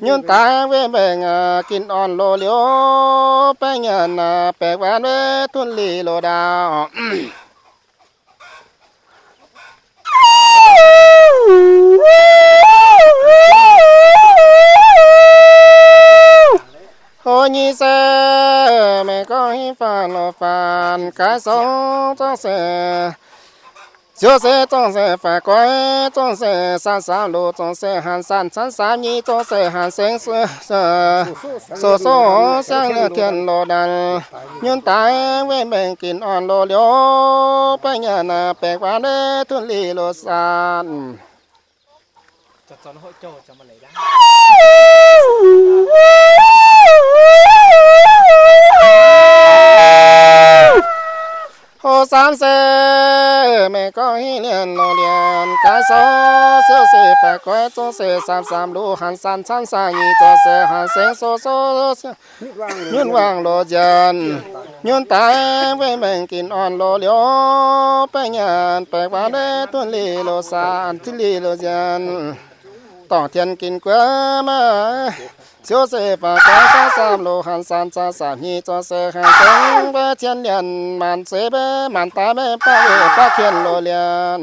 ຍືນຕາຍເວເບິ່ງ ກິນອ່ອນໂລຫຼຽວ ແປ້ງຍານ ແປກຫວານເວທຸນລີໂລດາວ. ໂຮຢີເຊ ແມ່ກໍຮີຟານໂລຟານ ກາຍສອງຈອງເຊ ໂຊເຊຈອງເຊ ຝາກໄວ້ຈອງເຊ ສາມສາມໂລຈອງເຊ ຫັນສັນສັນສາມຢີຈອງເຊ ຫັນເສັງໂຊ ໂຊ ໂຊ ແສງເຫຼືອທຽນໂລດັນ ຍືນຕາຍເວເບິ່ງກິນອ່ອນໂລຫຼຽວ ແປ້ງຍານາແປກຫວານເດທຸນລີໂລຊານ ໂຮສາມເຊ ແມ່ກໍຮີລຽນໂລລຽນ ກາຍໂຊ ໂຊເຊ ຝາກໄວ້ໂຊເຊ ສາມສາມລູ ຫັນສັນສັນສາຢີໂຊເຊ ຫັນເສັງໂຊ ໂຊ ໂຊ ຍືນວ່າງໂລຈຽນ ຍືນຕາຍເວເບິ່ງກິນອ່ອນໂລຫຼຽວ ແປ້ງຍານແປກຫວານເດທຸນລີໂລຊານ ທຸນລີໂລຈຽນ ຕ້ອງທຽນກິນເກືອມາ ໂຊເຊຝາກໄວ້ສາມສາມໂລ ຫັນສັນສາສາຮີໂຊເຊ ຫັນເສັງເບທຽນລຽນ ມັນເຊເບມັນຕາເບປາເວປາທຽນໂລລຽນ.